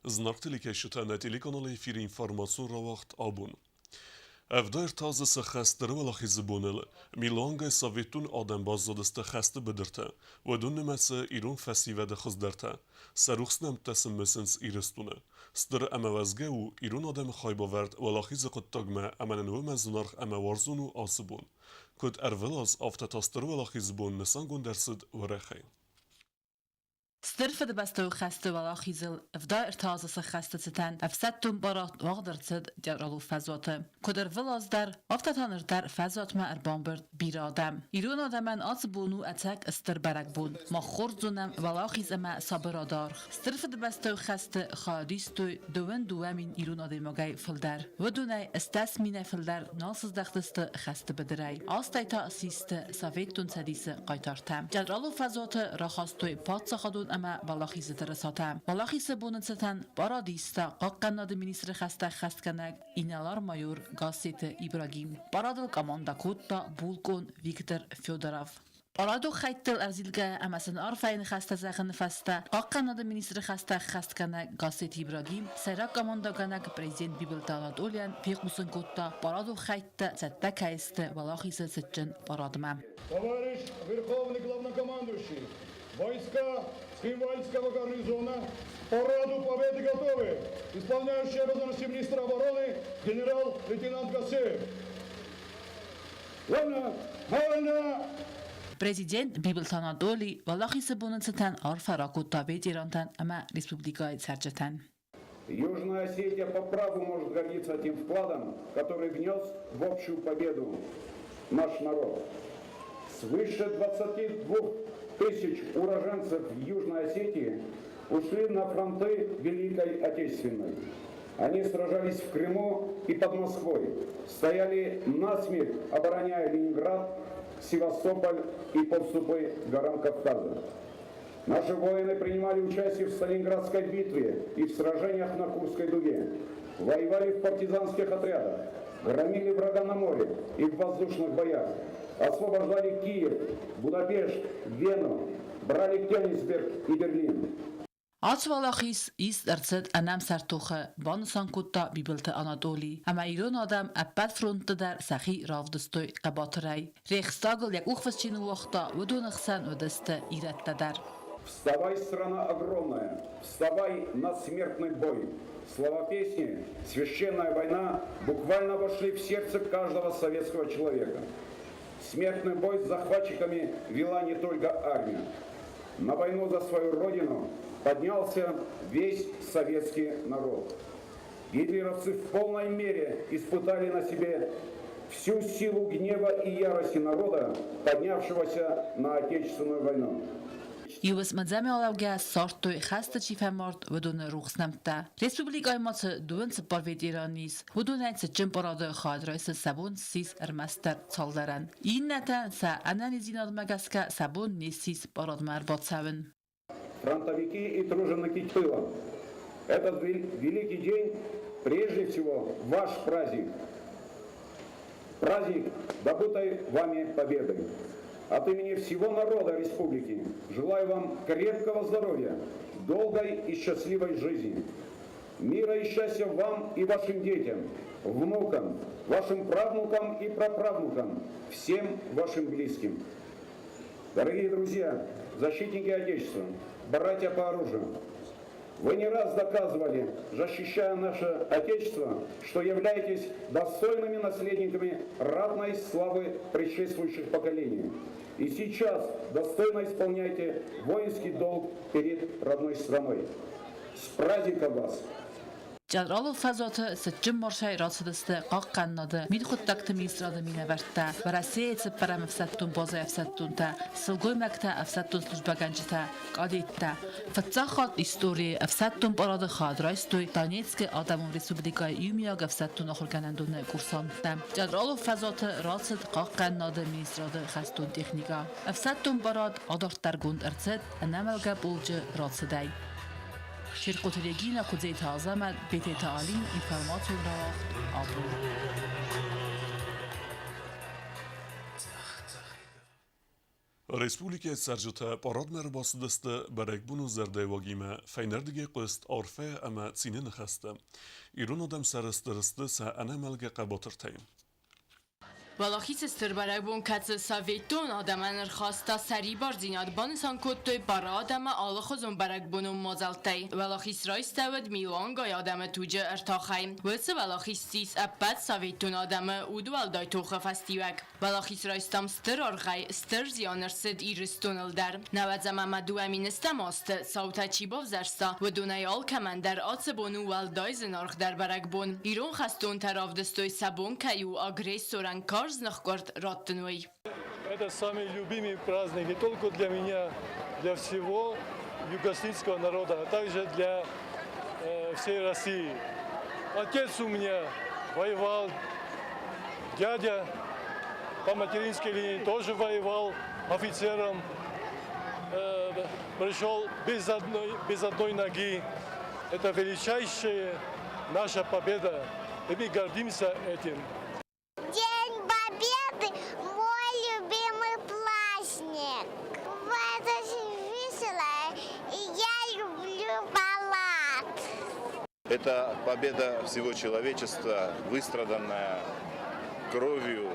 Зынаргъ телекӕсджытӕ, нӕ телеканалы эфиры информацион рауагъд абон. Ӕвдай азы сӕ хӕстдӕр уӕлахизы боныл милуангай советон адӕм баззадысты хӕсты быдырты, уыдон нымӕцы ирон фӕсивӕды хуыздӕртӕ. Сӕ рухс нӕмттӕ сын мысынц Ирыстоны. Стыр ӕмӕ уӕзгӕ у ирон адӕмы хайбавӕрд уӕлахизы хъуыддагмӕ ӕмӕ нын уымӕн зынаргъ ӕмӕ уарзон у ацы бон. Куыд ӕрвылаз, афтӕ та Стыр Уӕлахизы бон нысангонд ӕрцыд уӕрӕхӕй. Стыр Фыдыбӕстӕйы хӕсты уӕлахизыл 73 азы сӕххӕсты цытӕн ӕфсӕддон барад уагъд ӕрцыд Театралон фӕзуаты. Куыд ӕрвылаз дӕр, афтӕ та ныр дӕр фӕзуатмӕ ӕрбамбырд бирӕ адӕм. Ирон адӕмӕн ацы бон у ӕцӕг стыр бӕрӕгбон. Мах хорз зонӕм уӕлахиз ӕмӕ сабырады аргъ. Стыр Фыдыбӕстӕйы хӕсты хайадистой 22 мин ирон адӕймагӕй фылдӕр. Уыдонӕй 80 минӕй фылдӕр нал сыздӕхтысты хӕсты быдырӕй. Азтӕй та систы Советон Цӕдисы хъайтартӕ. Театралон фӕзуаты рахастой паддзахадон ӕмӕ Уӕлахизы тырысатӕ. Уӕлахизы боны цытӕн парадиста хъахъхъӕнынады министры хӕстӕ ӕххӕстгӕнӕг инӕлар-майор Гассеты Ибрагим. Парадыл командӕ кодта булкъон Виктор Федоров. Парадон хӕйттыл ӕрзилгӕ ӕмӕ сын арфӕйы ныхӕстӕ зӕгъыны фӕстӕ хъахъхъӕнынады министры хӕстӕ ӕххӕстгӕнӕг Гассеты Ибрагим сӕйраг командӕгӕнӕг президент Бибылты Анатолийӕн фехъусын кодта, парадон хӕйттӕ цӕттӕ кӕй сты Уӕлахизы цытджын парадмӕ. Товарищ Верховный Главнокомандующий, войска Цхинвальского гарнизона к параду Победы готовы. Исполняющий обязанности министра обороны генерал-лейтенант Гасеев. Вольно! Вольно! Президент Бибылты Анатолий Уӕлахизы боны цытӕн арфӕ ракодта ветерантӕн ӕмӕ республикӕйы цӕрджытӕн. Южная Осетия по праву может гордиться тем вкладом, который внес в общую победу наш народ. Свыше 22 тысяч уроженцев Южной Осетии ушли на фронты Великой Отечественной. Они сражались в Крыму и под Москвой, стояли насмерть, обороняя Ленинград, Севастополь и подступы к горам Кавказа. Наши воины принимали участие в Сталинградской битве и в сражениях на Курской дуге, воевали в партизанских отрядах, громили врага на море и в воздушных боях, освобождали Киев, Будапешт, Вену, брали Кёнигсберг и Берлин. Ацы уӕлахиз ист ӕрцыд ӕнӕмсӕр тохы, банысан кодта Бибылты Анатоли, ӕмӕ ирон адӕм ӕппӕт фронтты дӕр сӕхи равдыстой хъӕбатырӕй. Рейхстагыл йӕ къухфыст чи ныууагъта, уыдоны хсӕн уыдысты ирӕттӕ дӕр. Вставай, страна огромная, вставай на смертный бой. Слова песни «Священная война» буквально вошли в сердце каждого советского человека. Смертный бой с захватчиками вела не только армия. На войну за свою родину поднялся весь советский народ. Гитлеровцы в полной мере испытали на себе всю силу гнева и ярости народа, поднявшегося на Отечественную войну. Иуысмӕдзӕмӕ алӕугӕ ссардтой хӕсты чи фӕмард, уыдоны рухс нӕмттӕ. Республикӕйы ма цы дыууын цыппар ветеран ис, уыдонӕй цытджын парады хайад райсы сӕ бон ссис ӕрмӕстдӕр цалдӕрӕн. Иннӕтӕн сӕ ӕнӕниздзинадмӕ гӕсгӕ сӕ бон не ссис парадмӕ ӕрбацӕуын. Фронтовики и труженики тыла. Этот великий день прежде всего ваш праздник. Праздник добытой вами победы. От имени всего народа республики желаю вам крепкого здоровья, долгой и счастливой жизни. Мира и счастья вам и вашим детям, внукам, вашим правнукам и праправнукам, всем вашим близким. Дорогие друзья, защитники Отечества, братья по оружию, вы не раз доказывали, защищая наше Отечество, что являетесь достойными наследниками ратной славы предшествующих поколений. И сейчас достойно исполняйте воинский долг перед родной страной. С праздником вас! Театралон фӕзуаты цытджын маршӕй рацыдысты хъахъхъӕнынады, мидхъуыддӕгты министрады минӕвӕрттӕ, Уӕрӕсейы цыппӕрӕм ӕфсӕддон базӕйы ӕфсӕддонтӕ, сылгоймӕгтӕ, ӕфсӕддон службӕгӕнджытӕ, къадеттӕ. Фыццаг хатт историйы ӕфсӕддон парады хайад райстой Донецкы Адӕмон Республикӕйы иумиаг ӕфсӕддон ахуыргӕнӕндоны курсанттӕ. Театралон фӕзуаты рацыд хъахъхъӕнынады министрады хӕстон техникӕ. Ӕфсӕддон парад адарддӕргонд ӕрцыд ӕнӕмӕлгӕ полчъы рацыдӕй. Черкъоты Регина, Куыдзеты Азӕмӕт, Бететы Алин, информацион рауагъд абон. Республикӕйы цӕрджытӕ парадмӕ ӕрбацыдысты бӕрӕгбоны зӕрдӕйыуагимӕ, фӕйнӕрдыгӕй хъуыст арфӕ ӕмӕ цины ныхӕстӕ. Ирон адӕм сӕрыстыр сты сӕ ӕнӕмӕлгӕ хъӕбатыртӕй. Уӕлахизы стыр бӕрӕгбон, кӕцы советон адӕмӕн ӕрхаста сӕрибардзинад, банысан кодтой парад ӕмӕ алыхуызон бӕрӕгбонон мадзӕлттӕй. Уӕлахиз райстӕуыд милуангай адӕмы туджы ӕртахӕй. Уыцы уӕлахиз ссис ӕппӕт советон адӕмы удуӕлдай тохы фӕстиуӕг. Уӕлахиз райстам стыр аргъӕй, стыр зиан ӕрцыд Ирыстоныл дӕр. Нӕуӕдзӕм ӕмӕ 2010 азты цаутӕ чи бавзӕрста, уыдонӕй алкӕмӕн дӕр ацы бон у уӕлдай зынаргъдӕр бӕрӕгбон. Ирон хӕстонтӕ равдыстой, сӕ бон кӕй у агрессорӕн карз ныхкъуырд раттын, уый. Это самый любимый праздник не только для меня, для всего юго-осетинского народа, а также для всей России. Отец у меня воевал, дядя по материнской линии тоже воевал офицером, пришел без одной ноги. Это величайшая наша победа, и мы гордимся этим. День Победы – мой любимый праздник. Это очень весело, и я люблю парад. Это победа всего человечества, выстраданная кровью,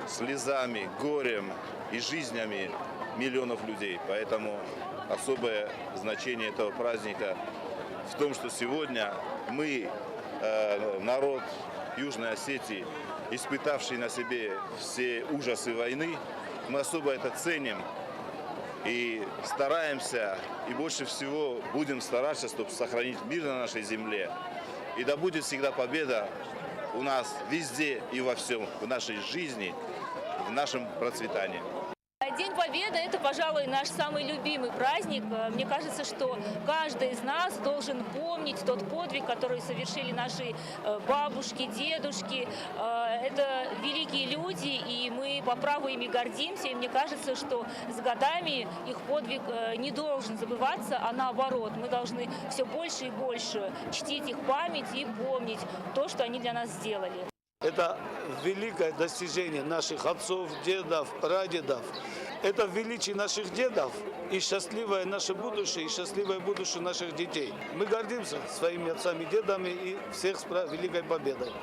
слезами, горем и жизнями миллионов людей. Поэтому особое значение этого праздника в том, что сегодня мы, народ Южной Осетии, испытавший на себе все ужасы войны, мы особо это ценим и стараемся, и больше всего будем стараться, чтобы сохранить мир на нашей земле. И да будет всегда победа у нас везде и во всем, в нашей жизни, в нашем процветании. День Победы – это, пожалуй, наш самый любимый праздник. Мне кажется, что каждый из нас должен помнить тот подвиг, который совершили наши бабушки, дедушки. Это великие люди, и мы по праву ими гордимся. И мне кажется, что с годами их подвиг не должен забываться, а наоборот, мы должны все больше и больше чтить их память и помнить то, что они для нас сделали. Это великое достижение наших отцов, дедов, прадедов. Это величие наших дедов и счастливое наше будущее, и счастливое будущее наших детей. Мы гордимся своими отцами, дедами и всех с великой победой.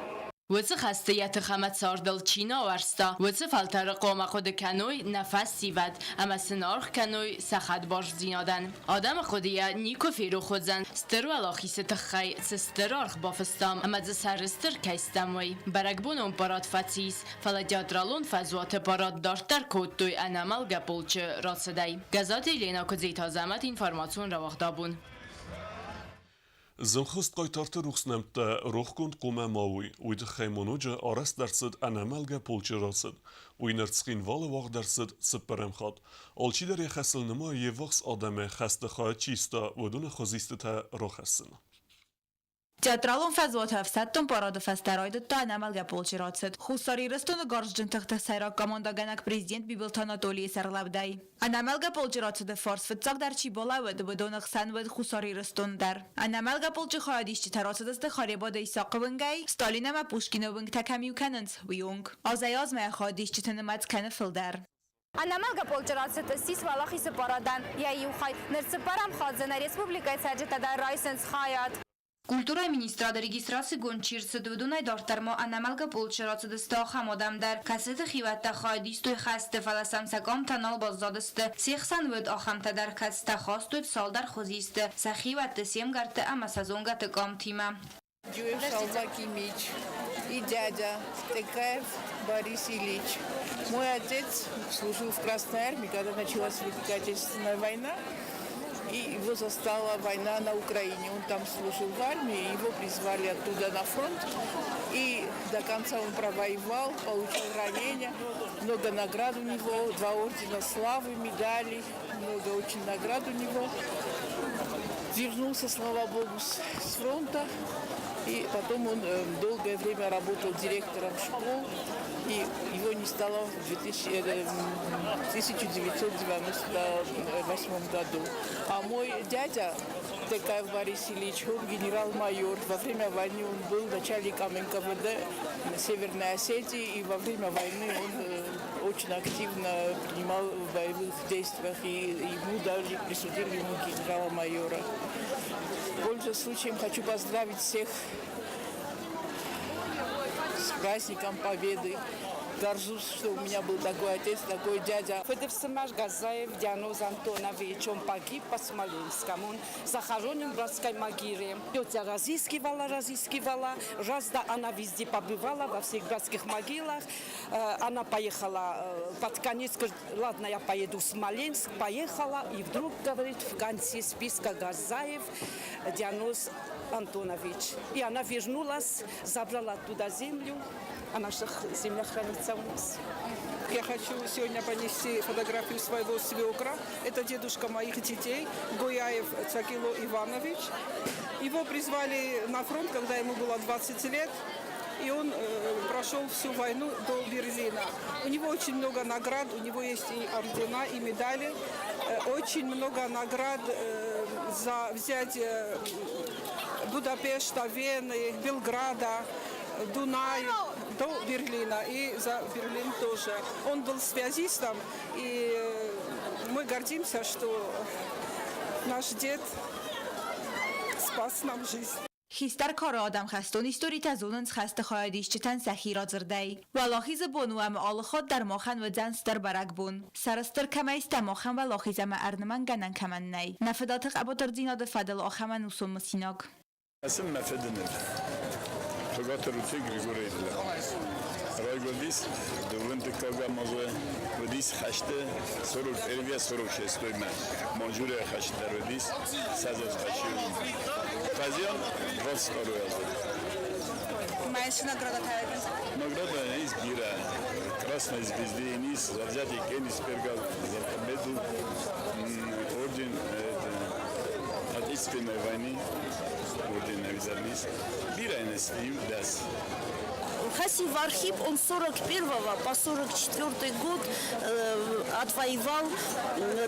Уыцы хӕсты йӕ тых ӕмӕ цардыл чи нӕ ауӕрста, уыцы фӕлтӕры хъуамӕ хъуыды кӕной нӕ фӕсивӕд ӕмӕ сын аргъ кӕной сӕ хӕдбардзинадӕн. Адӕмы хъуыдыйӕ никуы ферох уыдзӕн, Стыр Уӕлахизы тыххӕй цы стыр аргъ бафыстам ӕмӕ дзы сӕрыстыр кӕй стӕм, уый. Бӕрӕгбонон парад фӕцис, фӕлӕ театралон фӕзуаты парад дарддӕр кодтой ӕнӕмӕлгӕ полчы рацыдӕй. Гӕззаты Еленӕ, Куыдзиты Азӕмӕт, информацион рауагъд Абон. Зынгхуыст хъайтарты рухс нӕмттӕ рохгонд хъуамӕ ма уой, уый тыххӕй ма ноджы арӕзт ӕрцыд ӕнӕмӕлгӕ полчы рацыд. Уый ныр Цхинвалы уагъд ӕрцыд цыппӕрӕм хатт. Алчидӕр йӕ хӕсыл нымайы йе ввахс адӕмӕй хӕсты хайад чи иста, уыдоны хуызистытӕ рахӕссын. Театралон фӕзуаты ӕфсӕддон парады фӕстӕ райдыдта ӕнӕмӕлгӕ полчы рацыд. Хуссар Ирыстоны гарзджын тыхты сӕйраг командӕгӕнӕг президент Бибылты Анатолийы сӕргълӕудӕй. Ӕнӕмӕлгӕ полчы рацыды фарс фыццагдӕр чи балӕууыд, уыдоны хсӕн уыд Хуссар Ирыстон дӕр. Ӕнӕмӕлгӕ полчы хайадисджытӕ рацыдысты Харебаты Исахъы уынгӕй, Сталин ӕмӕ Пушкины уынгтӕ кӕм иу кӕнынц, уый онг. Азӕй-азмӕ хайадисджыты нымӕц кӕны фылдӕр. Ӕнӕмӕлгӕ полчъы рацыд ссис Уӕлахизы парадӕн йӕ иу хай. Ныр цыппӕрӕм хатт дзы нӕ республикӕйы цӕрджытӕ дӕр райсынц хайад. Культурӕйы министрады регистрацигонд чи рцыд, уыдонӕй дарддӕр ма ӕнӕмӕлгӕ полчъы рацыдысты ахӕм адӕм дӕр, кӕцыты хиуӕттӕ хайад истой хӕсты, фӕлӕ сӕм сӕ къамтӕ нал баззадысты. Се хсӕн уыд ахӕмтӕ дӕр, кӕцытӕ хастой цалдӕр хуызисты, сӕ хиуӕтты, се мгӕртты ӕмӕ сӕ зонгӕты къамтимӕ. Джиоев Шалва Кимич и дядя Текаев Борис Ильич. Мой отец служил в Красной Армии, когда началась Великая Отечественная война, и его застала война на Украине. Он там служил в армии, его призвали оттуда на фронт. И до конца он провоевал, получил ранения, много наград у него, два ордена славы, медали, много очень наград у него. Вернулся, слава богу, с фронта. И потом он долгое время работал директором школ, и его не стало в 1998 году. А мой дядя Текаев Борис Ильич, он генерал-майор. Во время войны он был начальником НКВД Северной Осетии, и во время войны он очень активно принимал в боевых действиях, и ему даже присудили ему генерала-майора. Пользуясь случаем, хочу поздравить всех с праздником Победы. Горжусь, что у меня был такой отец, такой дядя. Фыдыфсымӕр Газаев Дианоз Антонович, он погиб под Смоленском, он захоронен в братской могиле. Тетя разыскивала, разыскивала, раз да она везде побывала, во всех братских могилах. Она поехала под конец, говорит, ладно, я поеду в Смоленск, поехала, и вдруг, говорит, в конце списка Газаев Дианоз Антонович. И она вернулась, забрала оттуда землю, а наша земля хранится у нас. Я хочу сегодня понести фотографию своего свекра. Это дедушка моих детей, Гуяев Цакило Иванович. Его призвали на фронт, когда ему было 20 лет. И он прошел всю войну до Берлина. У него очень много наград, у него есть и ордена, и медали. Очень много наград за взятие Будапешта, Вены, Белграда, Дунай до Берлина и за Берлин тоже. Он был связистом, и мы гордимся, что наш дед спас нам жизнь. Хистӕр кары адӕм хӕстон историтӕ зонынц хӕсты хайадисджытӕн сӕхи радзырдӕй. Уӕлахизы бон у ӕмӕ алы хатт дӕр махӕн уыдзӕн стыр бӕрӕгбон. Сӕрыстыр кӕмӕй стӕм, ахӕм уӕлахиз ӕмӕ ӕрнымӕнггӕнӕн кӕмӕн нӕй. Нӕ фыдӕлты хъӕбатырдзинады фӕдыл ахӕм ӕнусон мысинаг. Сын мӕ фыды ныв. Тугаты Руци Григорийы Райгуырдис дыууын дыккӕгӕм азы, уыдис хӕсты 41 46-мӕ. Манчжурийы хӕст дӕр уыдис, сӕдзӕз хӕсты. Фӕзиан 22 азы. Мӕ награда Награда есть бирӕ. Красной звезды низ, за взятие Кенигсберга, за победу, орден Отечественной войны, орден взялись. Бирӕ иу дӕс. Хасиев Архип, он с 41 по 44 год отвоевал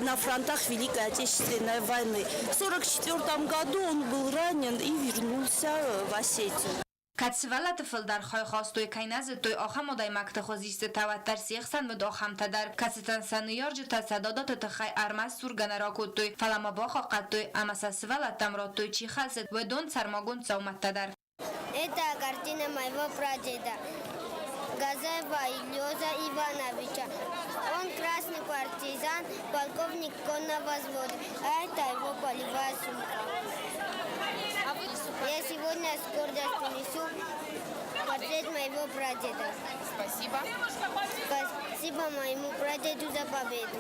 на фронтах Великой Отечественной войны. В 44 году он был ранен и вернулся в Осетию. Кӕд сывӕллӕтты фылдӕр хай хастой кӕй нӕ зыдтой, ахӕм адӕймӕгты хуызистытӕ уӕддӕр се хсӕн уыд ахӕмтӕ дӕр, кӕцытӕн сӕ ныййарджытӕ сӕ дадаты тыххӕй ӕрмӕст сургӕ нӕ ракодтой, фӕлӕ ма бахъахъхъӕдтой ӕмӕ сӕ сывӕллӕттӕм радтой, чи хӕцыд, уыдон сӕрмагонд дзаумӕттӕ дӕр. Это картина моего прадеда Газаева Ильёза Ивановича. Он красный партизан, полковник конного взвода. А это его полевая сумка. Я сегодня с гордостью несу портрет моего прадеда. Спасибо. Спасибо моему прадеду за победу.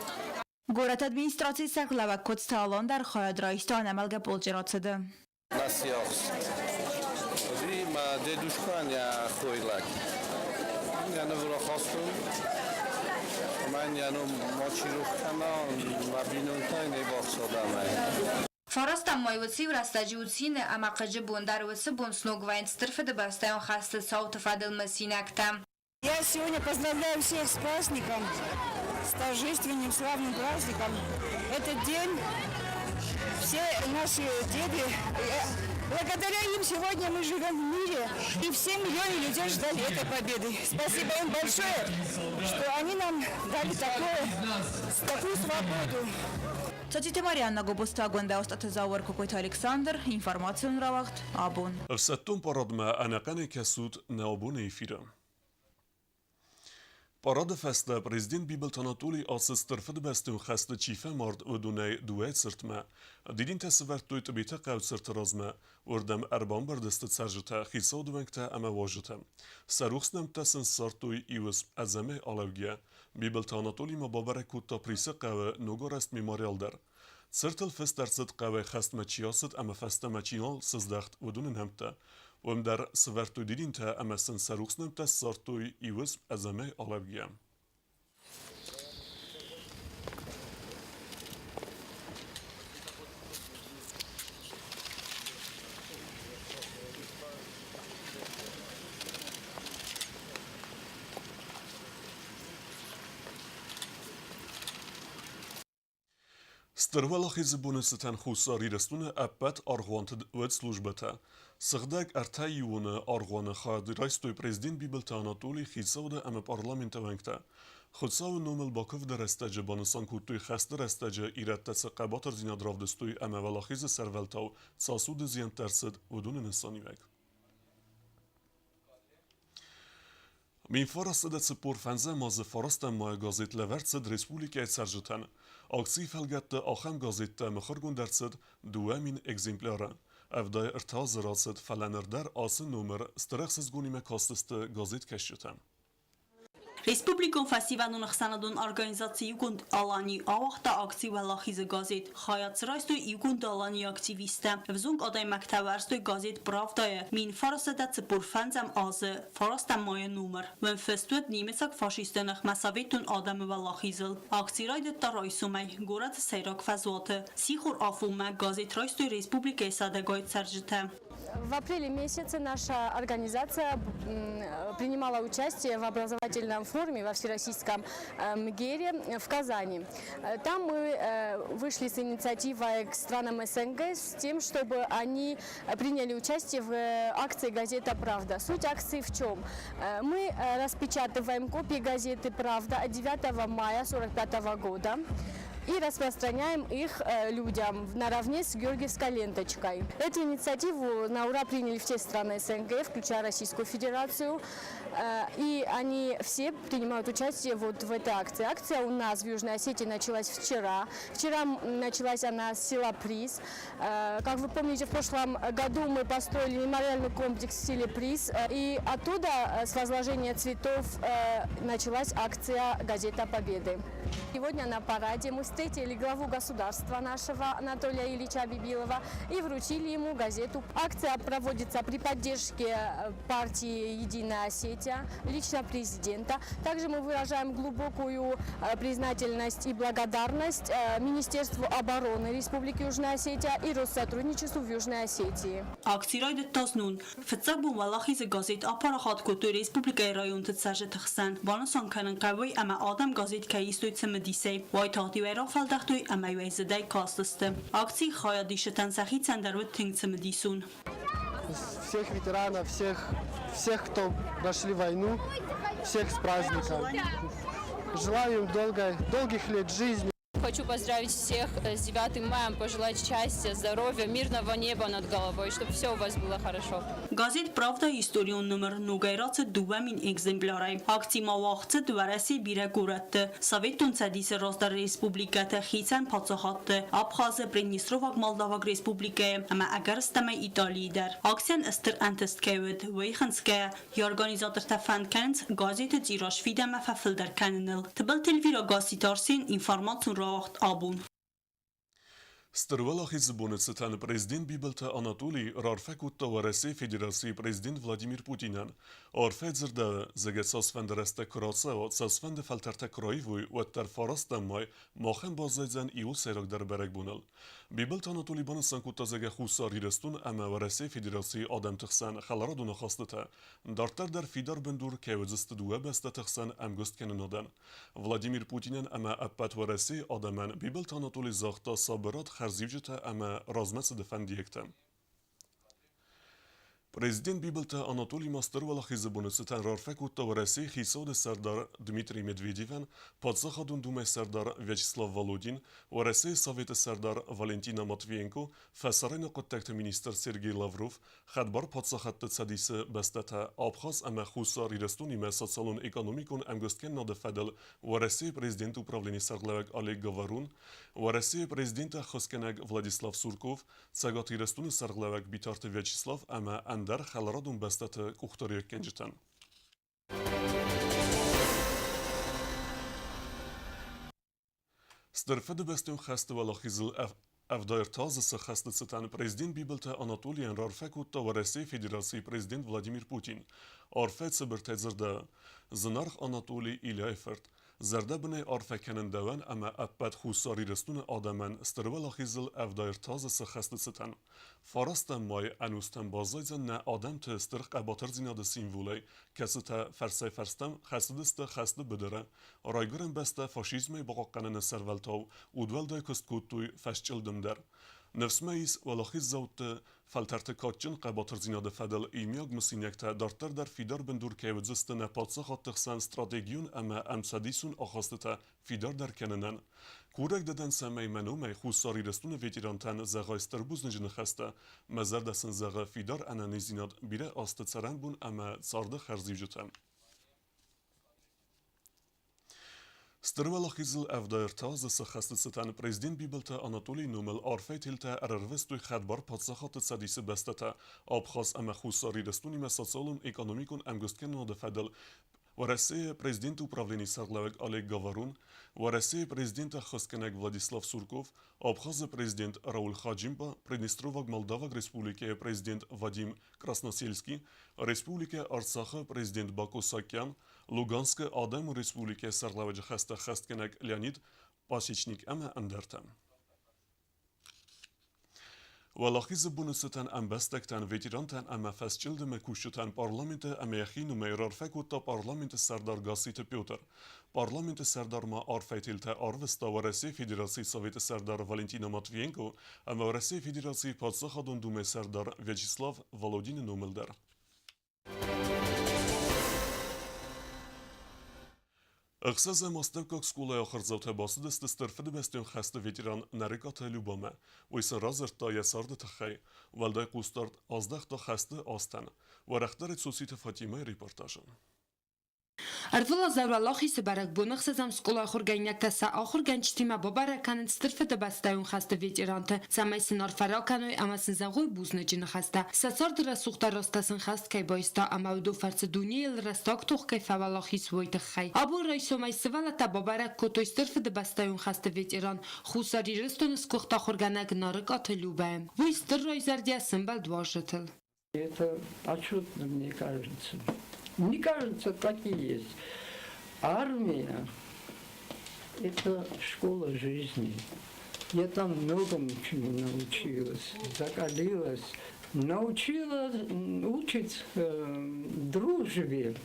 Горӕты администрацийы сӕргълӕууӕг Коцты Алан дӕр хайад райста ӕнӕмӕлгӕ полчъы рацыды. Мӕ сиахс уыди мӕ дедушкӕн йӕ хойлаг. Йӕ ныв рахастон, ӕмӕ йын йӕ ном мачи рох кӕна, мӕ бинонтӕй не ввахс адӕмӕй. Фарастӕм май уыцы иу рӕстӕджы у цины ӕмӕ хъыджы бон дӕр. Уыцы бон сног вӕййынц Стыр Фыдыбӕстӕйон хӕсты цауты фӕдыл мысинӕгтӕ. Я сегодня поздравляю всех с праздником, с торжественным славным праздником. Этот день все наши деды, благодаря им сегодня мы живем в мире, и все миллионы людей ждали этой победы. Спасибо им большое, что они нам дали такую свободу. Цоциты Марианна Гобозты Агуындӕ, Остъаты Зауыр, Кокойты Александр, информацион рауагъд Абон. Ӕфсӕддон парадмӕ ӕнӕхъӕнӕй кӕсут нӕ абоны эфиры. Парады фӕстӕ президент Бибылты Анатолий ацы Стыр Фыдыбӕстӕйон хӕсты чи фӕмард, уыдонӕй дыууӕ цыртмӕ. Дидинтӕ сӕвӕрдтой Тъбеты хъӕуы цырты размӕ. Уырдӕм ӕрбамбырд сты цӕрджытӕ, хицауады уӕнгтӕ ӕмӕ уазджытӕ. Сӕ рухс нӕмттӕ сын ссардтой иу ӕдзӕмӕй алӕугӕ. Бибылты Анатолий ма бабӕрӕг кодта Присы хъӕуы ногарӕзт мемориал дӕр. Цыртыл фыст ӕрцыд хъӕуӕй хӕстмӕ чи ацыд ӕмӕ фӕстӕмӕ чи нал сыздӕхт, уыдоны нӕмттӕ. Уым дӕр сӕвӕрдтой дидинтӕ ӕмӕ сын сӕ рухс нӕмттӕ ссардтой иу ӕдзӕмӕй алӕугӕ. Стыр Уӕлахизы боны цытӕн Хуссар Ирыстоны ӕппӕт аргъуанты уӕд службӕтӕ. Сыгъдӕг ӕртӕиуоны аргъуаны хайад райстой президент Бибылты Анатолий, хицауады ӕмӕ парламенты уӕнгтӕ. Хуыцауы номыл бакуывды рӕстӕджы банысан кодтой хӕсты рӕстӕджы ирӕттӕ цы хъӕбатырдзинад равдыстой ӕмӕ Уӕлахизы сӕрвӕлтау цас уды зиӕнттӕ ӕрцыд, уыдоны нысаниуӕг. 1945 азы фарастӕм майы газет лӕвӕрд цыд республикӕйы цӕрджытӕн. Акцийы фӕлгӕтты ахӕм газеттӕ мыхуыргонд ӕрцыд 2000 экземпляры. 73 азы рацыд, фӕлӕ ныр дӕр ацы номыр стыр ӕхсызгонимӕ кастысты газеткӕсджытӕ. Республикон фӕсивӕдон ӕхсӕнадон организаци Иугонд Алани ауагъта акци Уӕлахизы газет. Хайад дзы райстой Иугонд Аланийы активисттӕ. Ӕвзонг адӕймӕгтӕ уарзтой газет Правда-йы 1945 азы фарастӕм майы номыр. Уым фыст уыд немыцаг фашистты ныхмӕ советон адӕмы уӕлахизыл. Акци райдыдта райсомӕй, горӕты сӕйраг фӕзуаты. Сихор афонмӕ газет райстой республикӕйы сӕдӕгай цӕрджытӕ. В апреле месяце наша организация принимала участие в образовательном форуме во Всероссийском МГЕРе в Казани. Там мы вышли с инициативой к странам СНГ с тем, чтобы они приняли участие в акции «Газета Правда». Суть акции в чем? Мы распечатываем копии газеты «Правда» от 9 мая 1945 года и распространяем их людям наравне с георгиевской ленточкой. Эту инициативу на ура приняли все страны СНГ, включая Российскую Федерацию, и они все принимают участие вот в этой акции. Акция у нас в Южной Осетии началась вчера. Вчера началась она с села Приз. Как вы помните, в прошлом году мы построили мемориальный комплекс в селе Приз, и оттуда с возложения цветов началась акция «Газета Победы». Сегодня на параде мы встретили главу государства нашего Анатолия Ильича Бибилова и вручили ему газету. Акция проводится при поддержке партии «Единая Осетия», лично президента. Также мы выражаем глубокую признательность и благодарность Министерству обороны Республики Южная Осетия и Россотрудничеству в Южной Осетии. Акци райдыдта знон. Фыццаг бон Уӕлахизы газет апарахат кодтой республикӕйы районты цӕрджыты хсӕн. Банысан кӕнын хъӕуы, ӕмӕ адӕм газет кӕй истой цымыдисӕй. Уайтагъд-иу ӕй рафӕлдӕхтой ӕмӕ-иу ӕй зыдӕй кастысты. Акцийы хайадисджытӕн сӕхицӕн дӕр уыд тынг цымыдисон. Всех ветеранов, всех, всех, кто прошли войну, всех с праздником. Желаю им долгой, долгих лет жизни. Хочу поздравить всех с 9 мая, пожелать счастья, здоровья, мирного неба над головой, чтобы все у вас было хорошо. Газет Правда историон номыр ногӕй рацыд 2000 экземплярӕй. Акци ма уагъд цыд Уӕрӕсейы бирӕ горӕтты, Советон Цӕдисы раздӕры республикӕты, хицӕн паддзахадты, Абхазы, Приднестроваг Молдаваг Республикӕйы ӕмӕ ӕгӕрыстӕмӕй Италийы дӕр. Акцийӕн стыр ӕнтыст кӕй уыд, уый хынцгӕйӕ, йӕ организатортӕ фӕнд кӕнынц газеты тираж фидӕнмӕ фӕфылдӕр кӕныныл. Тыбылты Эльвира Гасситы Арсен информацион рауагъд абон. Стыр Уӕлахизы боны цытӕн президент Бибылты Анатолий раарфӕ кодта Уӕрӕсейы Федерацийы президент Владимир Путинӕн. Арфӕ дзырдӕуы, зӕгъгӕ цасфӕнды рӕстӕг куы рацӕуа, цасфӕнды фӕлтӕртӕ куы раивой, уӕддӕр фарастӕм май махӕн баззайдзӕн иу сӕйрагдӕр бӕрӕгбоныл. Бибылты Анатолий банысан кодта, зӕгъгӕ, Хуссар Ирыстон ӕмӕ Уӕрӕсейы Федерацийы адӕмты хсӕн хӕларадон ахастытӕ дарддӕр дӕр фидар бындур кӕй уыдзысты дыууӕ бӕстӕты хсӕн ӕмгуысткӕнынадӕн. Владимир Путинӕн ӕмӕ ӕппӕт Уӕрӕсейы адӕмӕн Бибылты Анатолий загъта сабырад, хӕрзиуджытӕ ӕмӕ размӕцыды фӕндиӕгтӕ. Президент Бибылты Анатолий ма Стыр Уӕлахизы боны цытӕн раарфӕ кодта Уӕрӕсейы хицауады сӕрдар Дмитрий Медведевӕн, Паддзахадон Думӕйы сӕрдар Вячеслав Володин, Уӕрӕсейы Советы сӕрдар Валентина Матвиенко, фӕсарӕйнаг хъуыддӕгты министр Сергей Лавров, Хӕдбар паддзахадты Цӕдисы бӕстӕтӕ Абхаз ӕмӕ Хуссар Ирыстонимӕ социалон-экономикон ӕмгуысткӕнынады фӕдыл Уӕрӕсейы президенты управленийы сӕргълӕууӕг Олег Говорун, Уӕрӕсейы президенты ӕххуысгӕнӕг Владислав Сурков, Цӕгат Ирыстоны сӕргълӕууӕг Битарты Вячеслав ӕмӕ ӕндӕр хӕларадон бӕстӕты къухдариуӕггӕнджытӕн. Стыр Фыдыбӕстон хӕсты уӕлахизыл 73 азы цы хӕсты цытӕн президент Бибылты Анатолийӕн раарфӕ кодта Уӕрӕсейы Федерацийы президент Владимир Путин. Арфӕ цыбыртӕй дзырдӕуы: Зынаргъ Анатолий Ильяйы фырт, Зӕрдӕбынӕй арфӕ кӕнын дӕуӕн ӕмӕ ӕппӕт Хуссар Ирыстоны адӕмӕн Стыр Уӕлахизыл 73 азы цы хӕсты цытӕн. Фарастӕм майы ӕнустӕм баззайдзӕн нӕ адӕмты стыр хъӕбатырдзинады символӕй, кӕцытӕ фӕрсӕй-фӕрстӕм хӕцыдысты хӕсты быдыры, Райгуырӕн бӕстӕ фашизмӕй бахъахъхъӕныны сӕрвӕлтау удуӕлдай куыст кодтой фӕсчъылдым дӕр. Ныфс мӕ ис, уӕлахиздзӕутты Фӕлтӕрты кадджын хъӕбатырдзинады фӕдыл иумиаг мысинӕгтӕ дарддӕр дӕр фидар бындур кӕй уыдзысты нӕ паддзахадты хсӕн стратегион ӕмӕ ӕмцӕдисон ахастытӕ фидардӕр кӕнынӕн. Курӕг дӕ дӕн, цӕмӕй мӕ номӕй Хуссар Ирыстоны ветерантӕн зӕгъай стыр бузныджы ныхӕстӕ, мӕ зӕрдӕ сын зӕгъы фидар ӕнӕниздзинад, бирӕ азты цӕрӕнбон ӕмӕ царды хӕрзиуджытӕ. Стыр Уӕлахизыл 73 азы сӕххӕсты цытӕн президент Бибылты Анатолийы номыл арфӕйы телтӕ ӕрӕрвыстой Хӕдбар Паддзахадты Цӕдисы бӕстӕтӕ Абхаз ӕмӕ Хуссар Ирыстонимӕ социалон-экономикон ӕмгуысткӕнынады фӕдыл Уӕрӕсейы президенты управленийы сӕргълӕууӕг Олег Говорун, Уӕрӕсейы президенты ӕххӕстгӕнӕг Владислав Сурков, Абхазы президент Рауль Хаджимба, Приднестроваг Молдаваг Республикӕйы президент Вадим Красносельский, Республикӕ Арцахы президент Бако Саакян, Луганскы Адӕмон Республикӕйы сӕргълӕууӕджы хӕстӕ ӕххӕстгӕнӕг Леонид Пасечник ӕмӕ ӕндӕртӕ. Уӕлахизы боны цытӕн ӕмбӕстӕгтӕн, ветерантӕн ӕмӕ фӕсчъылдымы кусджытӕн Парламенты ӕмӕ йӕхи номӕй рарфӕ кодта Парламенты сӕрдар Гасситы Петр. Парламенты сӕрдар ма арфӕйы телтӕ арвыста Уӕрӕсейы Федерацийы Советы сӕрдар Валентина Матвиенко ӕмӕ Уӕрӕсейы Федерацийы Паддзахадон Думӕйы сӕрдар Вячеслав Володины номыл дӕр. Ӕхсӕзӕм астӕуккаг скъолайы ахуырдзаутӕ бацыдысты Стыр Фыдыбӕстӕйон хӕсты ветеран Нарыкъаты Любамӕ. Уый сын радзырдта йӕ царды тыххӕй. Уӕлдай хъусдард аздӕхта хӕсты азтӕн. Уӕрӕхдӕр Цоциты Фатимӕйы репортажы. Ӕрвылаз Уӕлахизы бӕрӕгбоны ӕхсӕзӕм скъолайы ахуыргӕнинӕгтӕ сӕ ахуыргӕнджытимӕ бабӕрӕг кӕнынц Стыр Фыдыбӕстӕйон хӕсты ветеранты, цӕмӕй сын арфӕ ракӕной ӕмӕ сын зӕгъой бузныджы ныхӕстӕ. Сӕ царды рӕсугъддӕр рӕзтӕ сын хӕст кӕй байста ӕмӕ уыдон фӕрцы дунейыл рӕстаг тох кӕй фӕуӕлахиз, уый тыххӕй. Абон райсомӕй сывӕллӕттӕ бабӕрӕг кодтой Стыр Фыдыбӕстӕйон хӕсты ветеран, Хуссар Ирыстоны сгуыхт ахуыргӕнӕг Нарыкъаты Любӕ. Уый стыр райзӕрдийӕ сӕмбӕлд уазджытыл. Это почетно, мне кажется. Мне кажется, так и есть. Армия – это школа жизни. Я там многому чему научилась, закалилась. Научила, учит дружбе.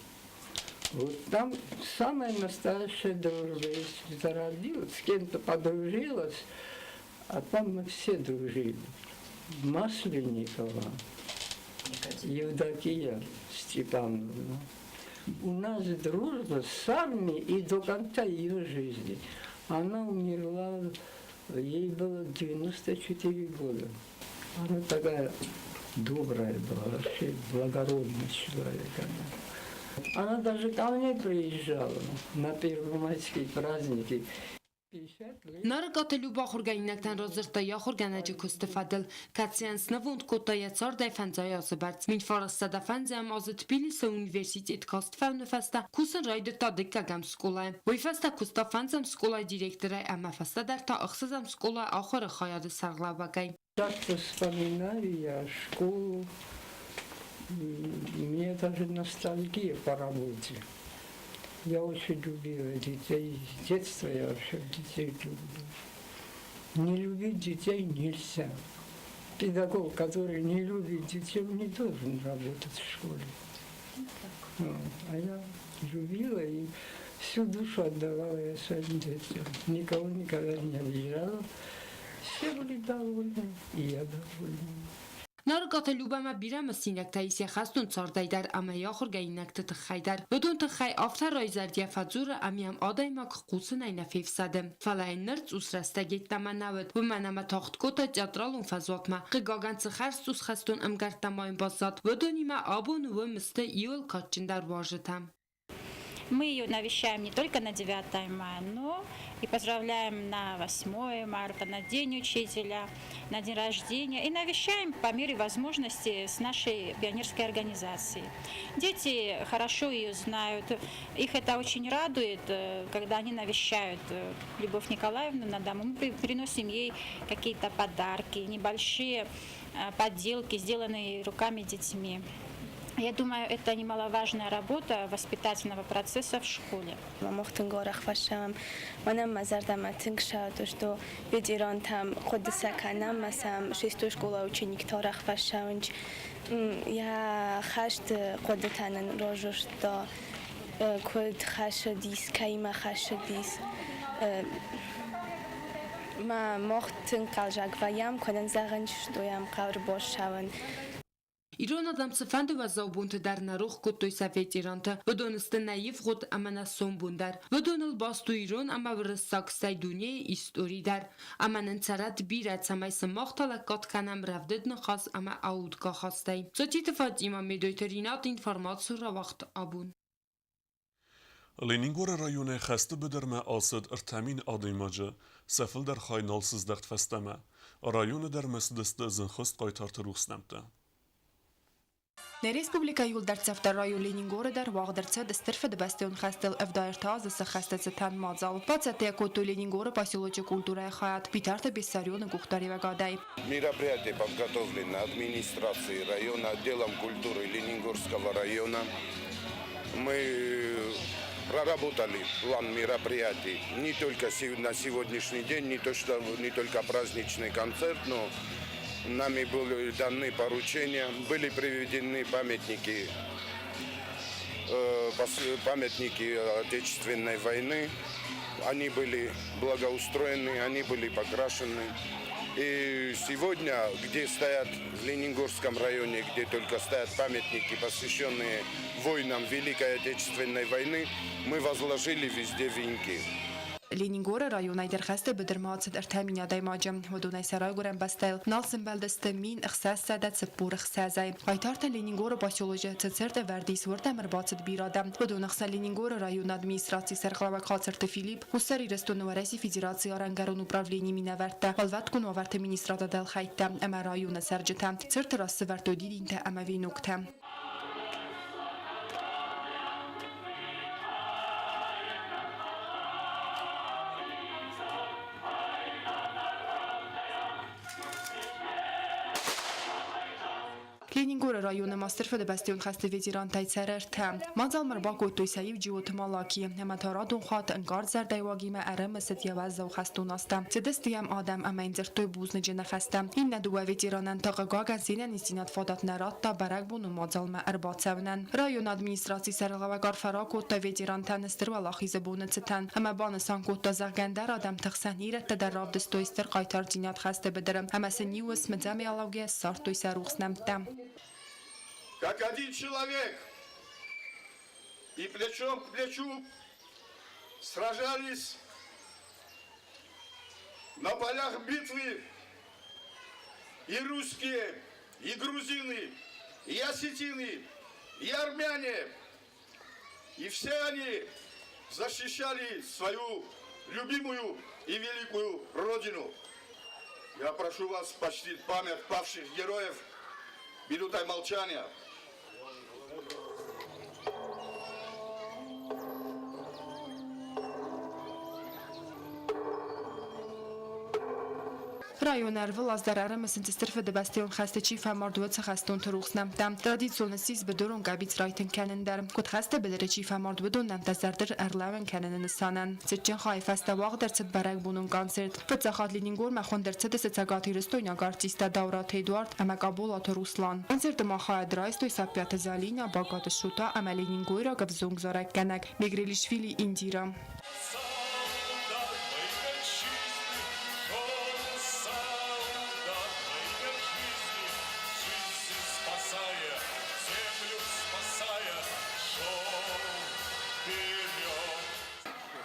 Вот там самая настоящая дружба. Если зародилась, с кем-то подружилась, а там мы все дружили. Масленникова, Евдокия Степановна. У нас дружба с армией и до конца ее жизни. Она умерла, ей было 94 года. Она такая добрая была, вообще благородный человек она. Она даже ко мне приезжала на первомайские праздники. Нарыкъаты Люба ахуыргӕнинӕгтӕн радзырдта йӕ ахуыргӕнӕджы куысты фӕдыл, кӕцыйӕн снывонд кодта йӕ цардӕй фӕндзай азы бӕрц. 1905 азы Тбилисы университет каст фӕуыны фӕстӕ кусын райдыдта дыккӕгӕм скъолайы. Уый фӕстӕ куыста фӕндзӕм скъолайы директорӕй ӕмӕ фӕстӕдӕр та ӕхсӕзӕм скъолайы ахуыры хайады сӕргълӕууӕгӕй. Часто вспоминаю я школу, мне даже ностальгия по работе. Я очень любила детей. С детства я вообще детей люблю. Не любить детей нельзя. Педагог, который не любит детей, он не должен работать в школе. А я любила и всю душу отдавала я своим детям. Никого никогда не обижала. Все были довольны, и я довольна. Нарыкъаты Любӕмӕ бирӕ мысинӕгтӕ ис йӕ хӕстон цардӕй дӕр ӕмӕ йӕ ахуыргӕнинӕгты тыххӕй дӕр. Уыдон тыххӕй афтӕ райзӕрд йӕ фӕдзуры ӕмӕ йӕм адӕймаг хъусынӕй нӕ фефсӕды. Фӕлӕ йын ныр цъус рӕстӕг йеддӕмӕ нӕ уыд, уымӕн ӕмӕ тагъд кодта театралон фӕзуатмӕ. Хъыгагӕн, цы хӕрз цъус хӕстон ӕмгӕрттӕ ма йын баззад, уыдонимӕ абон уым сты иуыл кадджындӕр уазджытӕ. Мы ее навещаем не только на 9 мая, но и поздравляем на 8 марта, на День учителя, на день рождения. И навещаем по мере возможности с нашей пионерской организацией. Дети хорошо ее знают. Их это очень радует, когда они навещают Любовь Николаевну на дому. Мы приносим ей какие-то подарки, небольшие поделки, сделанные руками детьми. Я думаю, это немаловажная работа воспитательного процесса в школе. Мах тынг арӕх фӕссӕуӕм, мӕнӕн мӕ зӕрдӕмӕ тынг сӕ что ветерантӕм хъуыды сӕ кӕнӕм ӕмӕ сӕм шестой скъолайы учениктӕ арӕх фӕссӕуынц. Йӕ хӕсты хъуыдытӕ нын разырдта, куыд хӕссыдис, кӕимӕ хӕссыдис. Ма мах тынг хъӕлдзӕг вӕййӕм, куы нын зӕгъынц, что йӕм хъӕуы ӕрбассӕуын. Ирон адӕм цыфӕнды уӕззау бонты дӕр нӕ рох кодтой сӕ ветеранты. Уыдон сты нӕ ивгъуыд ӕмӕ нӕ сомбон дӕр. Уыдоныл баст у ирон ӕмӕ уырыссаг, стӕй дунейы истори дӕр. Ӕмӕ нын цӕрӕд бирӕ, цӕмӕй сын мах та лӕггад кӕнӕм рӕвдыд ныхас ӕмӕ аудгӕ хастӕй. Цотиты Фатимӕ, Медойты Ринат, информацион рауагъд абон. Ленингоры районӕй хӕсты быдырмӕ ацыд 3000 адӕймаджы, сӕ фылдӕр хай нал сыздӕхт фӕстӕмӕ. Районы дӕр ма цыдысты зынхуыст хъайтарты рухс нӕмттӕ. Нӕ республикӕйы иуылдӕрддзӕфдӕр район Ленингоры дӕр уагъд ӕрцыд Стыр Фыдыбӕстӕйон хӕстыл 73 азы сӕххӕсты цытӕн мадзал. Бацӕттӕ кодтой Ленингоры поселочы культурӕйы хайад Битарты Бессарионы къухдариуӕгадӕй. Мероприятие подготовлено администрацией района, отделом культуры Ленингорского района. Мы проработали план мероприятий не только на сегодняшний день, не, то, что, не только праздничный концерт, но нами были даны поручения, были приведены памятники Отечественной войны. Они были благоустроены, они были покрашены. И сегодня, где стоят в Ленингорском районе, где только стоят памятники, посвященные войнам Великой Отечественной войны, мы возложили везде венки. Ленингоры районӕй дӕр хӕсты быдырмӕ ацыд 3000 адӕймаджы. Уыдонӕй сӕ райгуырӕн бӕстӕйыл нал сӕмбӕлдысты 1646-ӕй. Хъайтартӕ Ленингоры поселочы цы цырт ӕвӕрд ис, уырдӕм ӕрбацыд бирӕ адӕм. Уыдоны хсӕн Ленингоры районы администрацийы сӕргълӕууӕг Хацырты Филипп, Хуссар Ирыстоны Уӕрӕсейы Федерацийы арӕнгӕрон управленийы минӕвӕрттӕ, Уӕлвӕткон уавӕрты министрады дӕлхӕйттӕ ӕмӕ районы цӕрджытӕ. Цырты раз сӕвӕрдтой дидинтӕ ӕмӕ веноктӕ. Ленингоры районы мастер Фыдыбӕстӕйон хӕсты ветерантӕй цӕры ӕртӕ. Мадзалмӕ ӕрбакодтой сӕ иу Джиоты Малаки ӕмӕ та радон хатт ӕнкъард зӕрдӕйуагимӕ ӕрымысыд йӕ уӕззау хӕстон азтӕ. Цыдысты йӕм адӕм ӕмӕ йын дзырдтой бузныджы ныхӕстӕ. Иннӕ дыууӕ ветеранӕн та, хъыгагӕн, се нӕниздзинад фадат нӕ радта бӕрӕгбоны мадзалмӕ ӕрбацӕуынӕн. Районы администрацийы сӕргълӕууӕг арфӕ ракодта ветерантӕн Стыр Уӕлахизы боны цытӕн ӕмӕ банысан кодта, зӕгъгӕ, ӕндӕр адӕмты хсӕн ирӕттӕ дӕр равдыстой стыр хъайтардзинад хӕсты быдыры ӕмӕ сын иу уысм ӕдзӕмӕй ссардтой сӕ рухс нӕмттӕ. Как один человек и плечом к плечу сражались на полях битвы и русские, и грузины, и осетины, и армяне. И все они защищали свою любимую и великую Родину. Я прошу вас почтить память павших героев минутой молчания. Районы ӕрвылаз дӕр ӕрымысынц Стыр Фыдыбӕстӕйон хӕсты чи фӕмард, уыцы хӕстонты рухс нӕмттӕ. Традицион ссис быдырон къӕбиц райтынг кӕнын дӕр. Куыд хӕсты быдыры чи фӕмард, уыдон нӕмттӕ зӕрдыл ӕрлӕууын кӕныны нысанӕн. Цытджын хайы фӕстӕ уагъд ӕрцыд бӕрӕгбонон концерт. Фыццаг хатт Ленингормӕ хуынд ӕрцыдысты цӕгатирыстойнаг артисттӕ Даураты Эдуард ӕмӕ Къаболаты Руслан. Концерты ма хайад райстой Саппиаты Зӕлинӕ, Багаты Шота ӕмӕ ленингойраг ӕвзонг зарӕггӕнӕг Мегрелишвили Индира.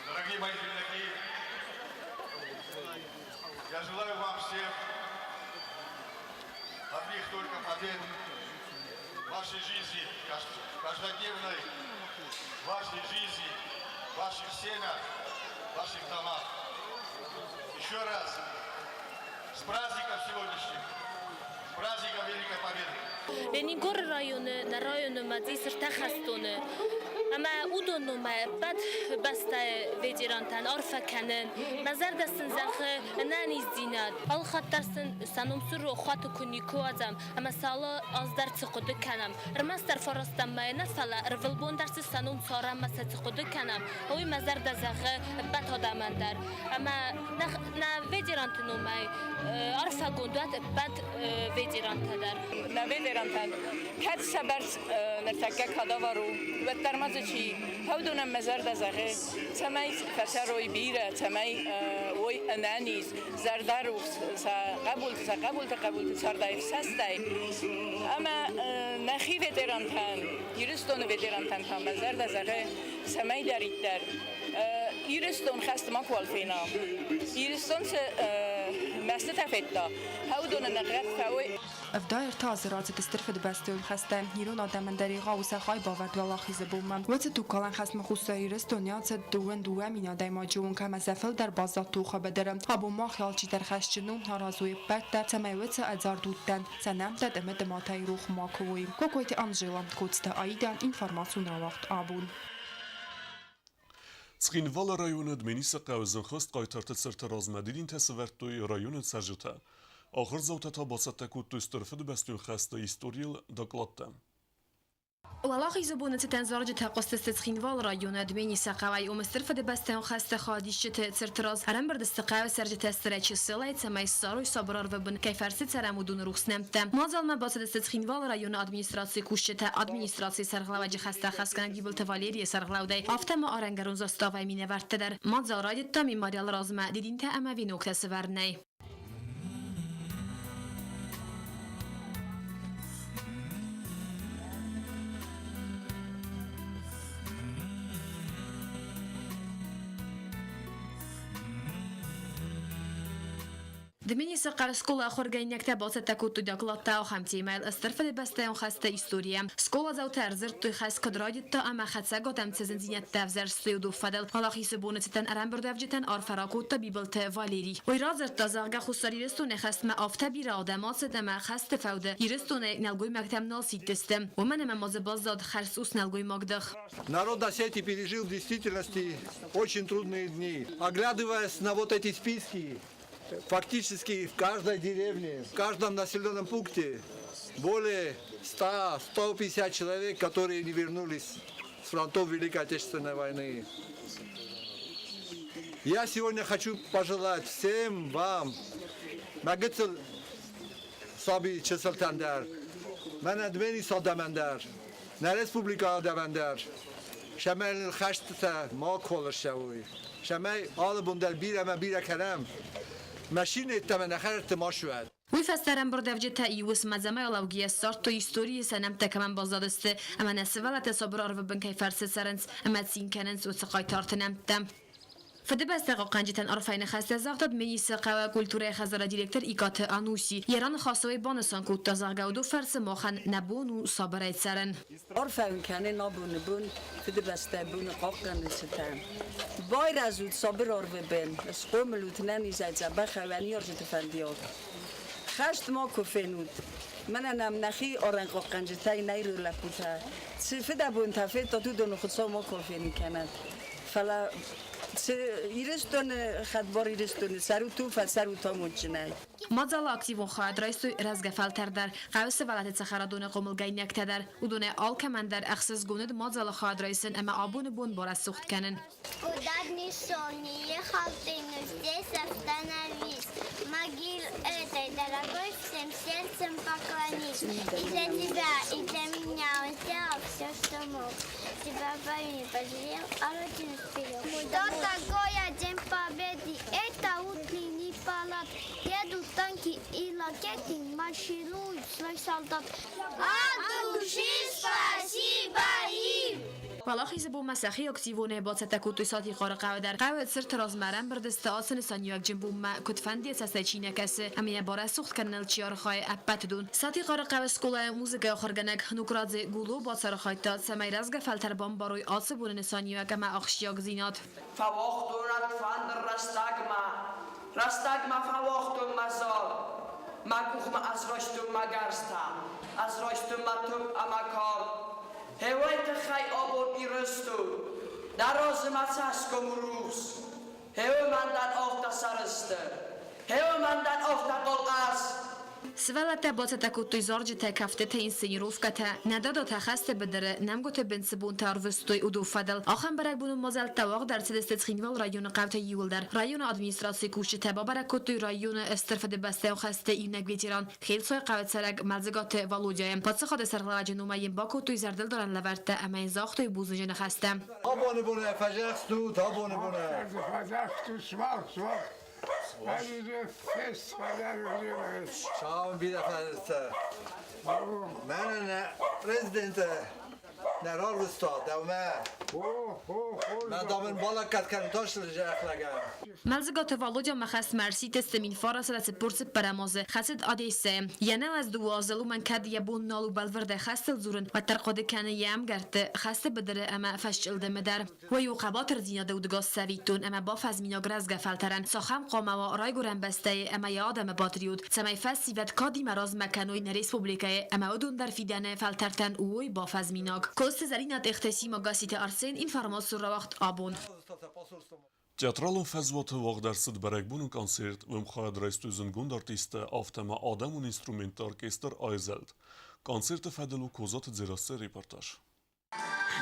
Дорогие мои земляки, я желаю вам всем одних только побед в вашей жизни, каждодневной вашей жизни, в ваших семьях, в ваших домах. Еще раз, с праздником сегодняшним, с праздником Великой Победы! Ленингоры районы нӕ районы ма дзы ӕртӕ хӕстоны. Ӕмӕ уыдон номӕй ӕппӕт бӕстӕйы ветерантӕн арфӕ кӕнын. Мӕ зӕрдӕ сын зӕгъы ӕнӕниздзинад. Алыхатт дӕр сын сӕ ном цы рохуаты куы никуы уадзӕм ӕмӕ сӕ алы аз дӕр цы хъуыды кӕнӕм. Ӕрмӕстдӕр фарастӕм мӕйы нӕ, фӕлӕ ӕрвылбон дӕр цы сӕ ном царӕм ӕмӕ сӕ цы хъуыды кӕнӕм, уый мӕ зӕрдӕ зӕгъы ӕппӕт адӕмӕн дӕр. Ӕмӕ нӕ ветеранты номӕй арфӕгонд уӕд ӕппӕт ветерантӕ дӕр. Нӕ ветерантӕн кӕд сӕ бӕрц ныртӕккӕ кадавар у, уӕддӕр ма дзы чи фӕуыдонӕн мӕ зӕрдӕ зӕгъы, цӕмӕй фӕцӕрой бирӕ, цӕмӕй Уой ӕнӕниз, зӕрдӕрухс, сӕ хъӕбулты, сӕ хъӕбулты хъӕбулты цардӕй ӕфсӕстӕй. Ӕмӕ нӕхи ветерантӕн, Ирыстоны ветерантӕн та мӕ зӕрдӕ зӕгъы, цӕмӕйдӕриддӕр Ирыстон хӕст макуал фена. Ирыстон цы мӕстытӕ федта, уыдоны нӕгъгъӕд фӕуой. 73 азы рацыд Стыр Фыдыбӕстӕйон хӕстӕй. Ирон адӕмӕн дӕр егъау у сӕ хайбавӕрд Уӕлахизы бонмӕ. Уыцы тугкалӕн хӕстмӕ Хуссар Ирыстоны ацыд 22 000 адӕймаджы онг ӕмӕ сӕ фылдӕр баззад тохы быдыры. Абон мах алчидӕр хӕсджын у, аразой ӕппӕт дӕр, цӕмӕй уыцы ӕдзард удтӕн сӕ нӕмттӕ ӕмӕ дыматӕй рох макуы уой. Кокойты Анжела, Коцты Аидӕ, информацион рауагъд абон. Цхинвалы районы Дменисы хъӕуы зынхӕст хъайтарты цырты размӕ дидинтӕ сӕвӕрдтой районы цӕрджытӕ. Ахуырдзаутӕ та бацӕттӕ кодтой Стыр Фыдыбӕстӕйон хӕсты историйыл докладтӕ. Уӕлахизы боны цытӕн зарджытӕ хъуыстысты Цхинвалы районы Дменисы хъӕуӕй. Уым Стыр Фыдыбӕстӕйон хӕсты хайадисджыты цырты раз ӕрӕмбырд сты хъӕуы цӕрджытӕ стырӕй чысылӕй, цӕмӕй ссарой сабыр арвы бын, кӕй фӕрцы цӕрӕм, уыдоны рухс нӕмттӕ. Мадзалмӕ бацыдысты Цхинвалы районы администрацийы кусджытӕ, администрацийы сӕргълӕууӕджы хӕстӕ хӕсгӕнӕг Бибылты Валерийы сӕргълӕудӕй, афтӕ ма арӕнгӕрон заставӕйы минӕвӕрттӕ дӕр. Мадзал райдыдта мемориалы размӕ дидинтӕ ӕмӕ веноктӕ сӕвӕрынӕй. Дменисы хъӕр скъола ахуыргӕнинӕгтӕ бацӕттӕ кодтой докладтӕ ахӕм темӕйыл Стыр Фыдыбӕстӕйон хӕсты историйӕ. Скъоладзаутӕ ӕрдзырдтой хӕс куыд райдыдта ӕмӕ хӕцӕг адӕм цы зындзинӕдтӕ ӕвзӕрстой, уыдон фӕдыл. Уӕлахизы боны цытӕн ӕрӕмбырдуӕвджытӕн арфӕ ракодта Бибылты Валерий. Уый радзырдта, зӕгъгӕ, Хуссар Ирыстоны хӕстмӕ афтӕ бирӕ адӕм ацыд ӕмӕ хӕсты фӕуды Ирыстонӕй нӕлгоймӕгтӕм нал сидтысты. Уымӕн ӕмӕ ма дзы баззад хӕрзцъус нӕлгоймагдых. Народ Осетии пережил в действительности очень трудные дни. Оглядываясь на вот эти списки, фактически в каждой деревне, в каждом населенном пункте более 100-150 человек, которые не вернулись с фронтов Великой Отечественной войны. Я сегодня хочу пожелать всем вам, мӕ гыццыл саби чысылтӕн дӕр, мӕнӕ Дменисы адӕмӕн дӕр, нӕ республикӕйы адӕмӕн дӕр, цӕмӕй ныл хӕстытӕ макуал ссӕуой, цӕмӕй алы бон дӕр бирӕ ӕмӕ бирӕ кӕнӕм, машинӕтӕ ӕмӕ нӕ хӕрӕгты ма суӕд. Уый фӕстӕ ӕрӕмбырдӕвджытӕ иу уысммӕ лӕугӕйӕ ссардтой историйы сӕ нӕмттӕ кӕмӕн баззадысты ӕмӕ нӕ сывӕллӕттӕ сабыр арвы бын кӕй фӕрцы цӕрынц ӕмӕ цин кӕнынц, уыцы хъайтарты нӕмттӕ. Фыдыбӕстӕ хъахъхъӕнджытӕн арфӕйы ныхӕстӕ загъта Дменисы хъӕуы культурӕйы хӕдзары директор Икъаты Ануси. Йӕ раныхасӕй банысан кодта, зӕгъгӕ, уыдон фӕрцы махӕн нӕ бон у сабырӕй цӕрын. Арфӕ уын кӕнын абоны бон Фыдыбӕстӕйы боны хъахъхъӕнджытӕ. Байрӕзут сабыр арвы бын, схъомыл ут нӕнизӕй дзӕбӕхӕй уӕ ныййарджыты фӕндиаг. Хӕст макуы фенут. Мӕнӕ нӕм нӕхи арӕнхъахъхъӕнджытӕй нӕ ирон лӕппутӕ цы фыдӕбонтӕ федтат, уыдоны Хуыцау макуы фенын кӕнӕд. Фӕлӕ цы Ирыстоны хӕдбар Ирыстоны цӕрут, уым фӕцӕрут амондджынӕй. Мадзалы активон хайад райстой рӕзгӕ фӕлтӕр дӕр, хъӕуы сывӕллӕтты цӕхӕрадоны хъомылгӕнинӕгтӕ дӕр. Уыдонӕй алкӕмӕн дӕр ӕхсызгон уыд мадзалы хайад райсын ӕмӕ абоны бон барӕсугъд кӕнын. Куда б ни шел, не ехал ты, но здесь остановись. Могил этой дорогой всем сердцем поклонись. И для тебя, и для меня он сделал все, что мог. Тебя пойми, пожалел, а родину сберег. Что такое День Победы? Это утренний парад. Едут танки и ракеты, маршируют свой солдат. От души спасибо им! Уӕлахизы бонмӕ сӕхи активонӕй бацӕттӕ кодтой Сатихъары хъӕуы дӕр. Хъӕуы цырты размӕ ӕрӕмбырд сты ацы нысаниуӕгджын бонмӕ, куыдфӕндыйӕ цӕстӕй чи нӕ кӕсы ӕмӕ йӕ барӕсугъд кӕныныл чи архайы, ӕппӕт уыдон. Сатихъары хъӕуы скъолайы музыкӕйы ахуыргӕнӕг Нукрадзе Гуло бацархайдта, цӕмӕй рӕзгӕ фӕлтӕр бамбарой ацы боны нысаниуӕг ӕмӕ ахсджиагдзинад. Фӕуагътон ӕд рӕстӕгмӕ, рӕстӕгмӕ фӕуагътон мӕ зал. Мӕ къухмӕ ӕз райстон мӕ гӕрзтӕ, ӕз райстон мӕ топп ӕмӕ кард. Хеуӕй тыххӕй абон Ирыстон, дӕ разы мӕ цӕсгом у рухс. Хеуымӕн дӕн афтӕ сӕрыстыр, хеуымӕн дӕн афтӕ хъал ӕз. Сывӕллӕттӕ бацӕттӕ кодтой зарджытӕ, кӕфтытӕ, инсценировкӕтӕ. Нӕ дадатӕ хӕсты быдыры, нӕмгуыты бын цы бонтӕ ӕрвыстой, уыдон фӕдыл. Ахӕм бӕрӕгбонон мадзӕлттӕ уагъд ӕрцыдысты Цхинвалы районы хъӕутӕй иуылдӕр. Районы администрацийы кусджытӕ бабӕрӕг кодтой районы Стыр Фыдыбӕстӕйон хӕсты иунӕг ветеран, Хелцойы хъӕуы цӕрӕг Мӕлдзыгаты Валодяйы. Паддзахады сӕргълӕууӕджы номӕй йын бакодтой зӕрдылдарӕн лӕвӕрттӕ ӕмӕ йын загътой бузныджы ныхӕстӕ. Абоны бонӕй фӕзӕхст ут, абоны бонӕй. Фӕзӕхст у, сымах, сымах. Мӕнӕ президент нӕ рарвыста дӕумӕ. Мӕ дам ын балӕггад кӕнын тас зӕхлӕгӕн. Мӕлдзыгаты Валодя ма хӕстмӕ ӕрсидтысты 1944 азы. Хӕцыд Одессӕйы. Йӕ 92 азыл уымӕн кӕд йӕ бон нал у бӕлвырдӕй хӕстыл дзурын, уӕддӕр хъуыды кӕны йӕ ӕмгӕртты, хӕсты быдыры ӕмӕ фӕсчъылдымы дӕр. Уый у хъӕбатырдзинады удыгас цӕвиттон ӕмӕ бафӕзминаг рӕзгӕ фӕлтӕрӕн, цахӕм хъуамӕ уа райгуырӕн бӕстӕйы ӕмӕ йӕ адӕмы патриот, цӕмӕй фӕсивӕд кадимӕ размӕ кӕной нӕ республикӕйы ӕмӕ уыдон дӕр фидӕны фӕлтӕртӕн уой бафӕзминаг. Коцты Зӕринӕ Тъехты Сима Гасситы Арсен информацион рауагъд абон. Театралон фӕзуаты уагъд ӕрцыд бӕрӕгбонон концерт, уым хайад райстой зындгонд артисттӕ, афтӕ ма адӕмон инструментты оркестр «Айзӕлд». Концерты фӕдыл у Козаты Дзерассӕйы репортаж.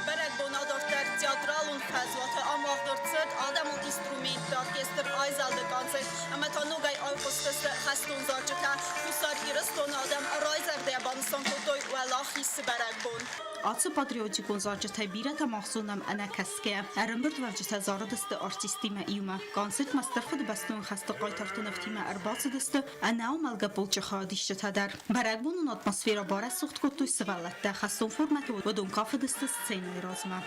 Бӕрӕгбон адарддӕр театралон фӕзуаты ам уагъд ӕрцыд адӕмон инструментты оркестр «Айзӕлд-ы» концерт ӕмӕ та ногӕй айхъуыстысты хӕстон зарджытӕ. Хуссар Ирыстоны адӕм райзӕрдӕйӕ банысан кодтой Уӕлахизы бӕрӕгбон. Ацы патриотикон зарджытӕй бирӕтӕ мах зонӕм ӕнӕкӕсгӕйӕ. Ӕрӕмбырдуӕвджытӕ зарыдысты артисттимӕ иумӕ. Концертмӕ Стыр Фыдыбӕстон хӕсты хъайтарты нывтимӕ ӕрбацыдысты ӕнӕамӕлгӕ полчъы хайадисджытӕ дӕр. Бӕрӕгбонон атмосферӕ барӕсугъд кодтой сывӕллӕттӕ, хӕстон формӕты уыдон кафыдысты сценӕйы размӕ.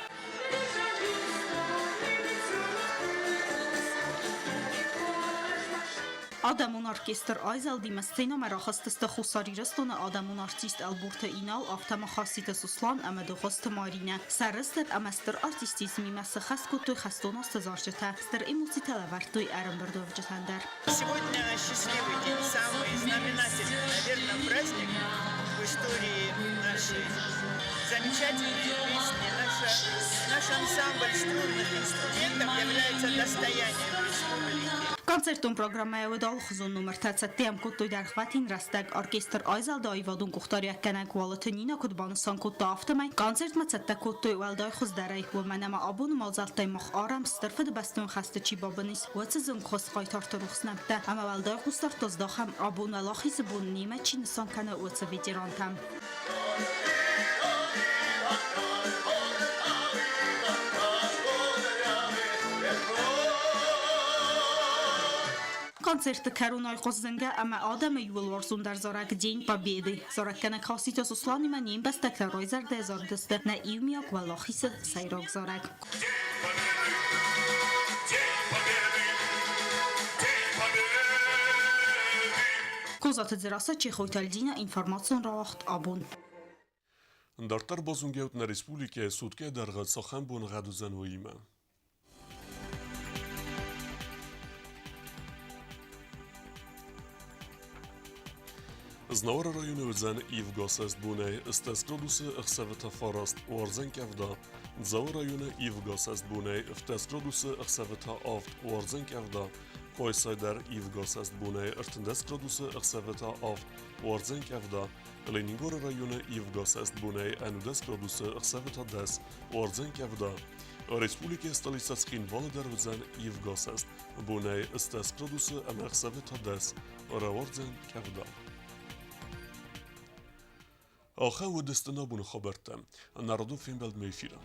Адӕмон оркестр айзӕлдимӕ сценӕмӕ рахызтысты Хуссар Ирыстоны адӕмон артист Ӕлборты Инал, афтӕ ма Хаситы Сослан ӕмӕ Дыгъуызты Маринӕ. Сӕрыстыр ӕмӕ стыр артистизмимӕ сыхӕс кодтой хӕстон азты зарджытӕ, стыр эмоцитӕ лӕвӕрдтой ӕрӕмбырдуӕвджытӕн дӕр. Сегодня счастливый день, самый знаменательный, наверное, праздник в истории нашей замечательной песни. Наша, наш ансамбль струнных инструментов является достоянием республики. Концертон программӕйы уыд алыхуызон номыртӕ, цӕттӕ йӕм кодтой дӕргъвӕтин рӕстӕг. Оркестр айзӕлды аивадон къухдариуӕггӕнӕг Уалыты Нинӕ куыд банысан кодта, афтӕмӕй концертмӕ цӕттӕ кодтой уӕлдай хуыздӕрӕй, уымӕн ӕмӕ абоны мадзӕлттӕй мах арӕм Стыр Фыдыбӕстон хӕсты чи бабын ис, уыцы зынгхуыст хъайтарты рухс нӕмттӕ ӕмӕ уӕлдай хъусдардта здахӕм, абон Уӕлахизы бон немӕ чи нысан кӕны, уыцы ветерантӕм. Концерты кӕрон айхъуыст зынгӕ ӕмӕ адӕмы иууыл уарзондӕр зарӕг День Победы. Зарӕггӕнӕг Хаситы Сосланимӕ не мбӕстӕгтӕ райзӕрдӕ зарыдысты нӕ иумиаг уӕлахизы сӕйраг зарӕг. Козаты Дзерассӕ, Чехойты Альдина, информацион рауагъд абон. Дарддӕр базонгӕут нӕ республикӕйы суткӕйы дӕргъы цахӕм боныгъӕд уыдзӕн, уыимӕ. Знауыры районы уыдзӕн ивгӕ цӕстбонӕй 30 градусы ӕхсӕвы та фараст, уардзӕн къӕвда. Дзауы районы ивгӕ цӕстбонӕй 30 градусы ӕхсӕвы та авд, уардзӕн къӕвда. Къуайсай дӕр ивгӕ цӕстбонӕй 13 градусы ӕхсӕвы та авд, уардзӕн къӕвда. Ленингоры районы ивгӕ цӕстбонӕй 11 градусы ӕхсӕвы та дӕс, уардзӕн къӕвда. Республикӕйы столицӕ Цхинвалы дӕр уыдзӕн ивгӕ цӕст, бонӕй 10 градусы ӕмӕ ӕхсӕвы та дӕс, рауардзӕн къӕвда. Ахӕм уыдысты нӕ боны хабӕрттӕ. Народон фембӕлдмӕ эфиры.